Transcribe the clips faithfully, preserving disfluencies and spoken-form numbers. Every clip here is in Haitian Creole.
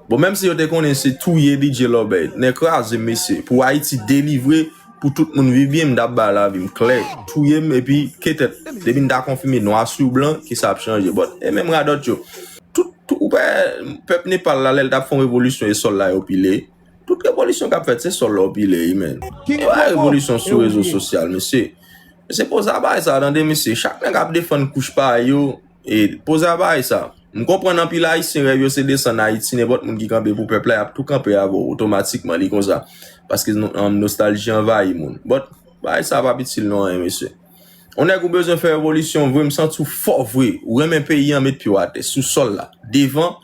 Bon, menm si yo te konnen se touye D J Lobey, nèg kraze m, mesye. Pou Ayiti delivre, pou tout moun viv byen, m t ap bay lavi m klè. Touye m epi ketèt. Depi n ta konfime nwa sou blan, ke sa ap chanje. But, e menm radòt yo. Tout, tout, ou pa, pèp Nepal la, lè l t ap fè yon revolisyon, e sòl la yo pile. Tout revolisyon k ap fèt, se sòl la yo pile, wi, men. E pa revolisyon sou rezo sosyal, mesye. Se poze a bagay sa, tande, mesye. Chak nèg ap defann kouch pa yo, e poze a bagay sa. M konprann anpil Ayisyen rèv yo se desann Ayiti, nenpòt moun ki kanpe pou pèp la, y ap tou kanpe avè w otomatikman, li konsa. Paske no-, um, nostalji anvayi moun. But, bagay sa p ap itil nou anyen, mesye. On nèg ou bezwen fè revolisyon vre, m santi w fò vre. Ou renmen peyi an, met pye w atè, sou sòl la. Devan,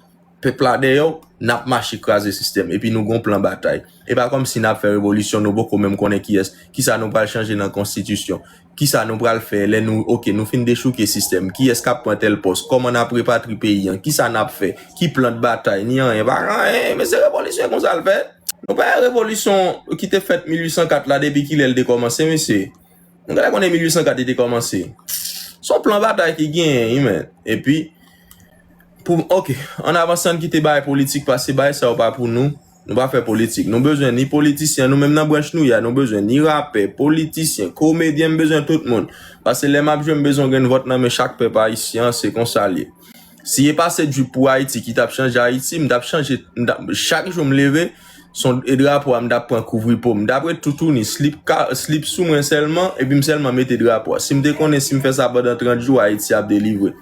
pèp la dèyè w, n ap mache kraze sistèm. Epi nou gon plan batay. E pa kòmsi n ap fè revolisyon, nou poko menm konnen kiyès, kisa nou pral chanje nan konstitisyon. Kisa nou pral fè lè nou, oke, nou fin dechouke sistèm? Kiyès k ap pran tèl pòs? Kòman n ap repatri peyi an? Kisa n ap fè? Ki plan de batay? Ni anyen, pa gen anyen. Men se revolisyon konsa l fèt. Nou pa wè revolisyon ki te fèt mil uit san kat la, depi kilè l te kòmanse, mesye? Nou genlè konnen mil uit san kat li te kòmanse. Se yon plan batay ki genyen, wi, men. Epi, pou, oke, an avanse, ann kite bagay politik pase, bagay sa yo pa pou nou. Nou pa fè politik. Nou bezwen ni politisyen, nou menm nan branch nou ye a, nou bezwen ni rapè, politisyen, komedyen, m bezwen tout moun. Paske lè m ap jwe, m bezwen yon grenn vòt nan men chak pèp ayisyen an, se konsa l ye. Si e pa se Drip pou Ayiti ki t ap chanje Ayiti, m t ap chanje, m t ap, chak jou m leve, se yon, e drapo a m t ap pran kouvri po m. M t ap ret toutouni, slip ka, slip sou mwen sèlman, epi m sèlman mete drapo a. Si m te konnen si m fè sa pandan trant jou, Ayiti ap delivre.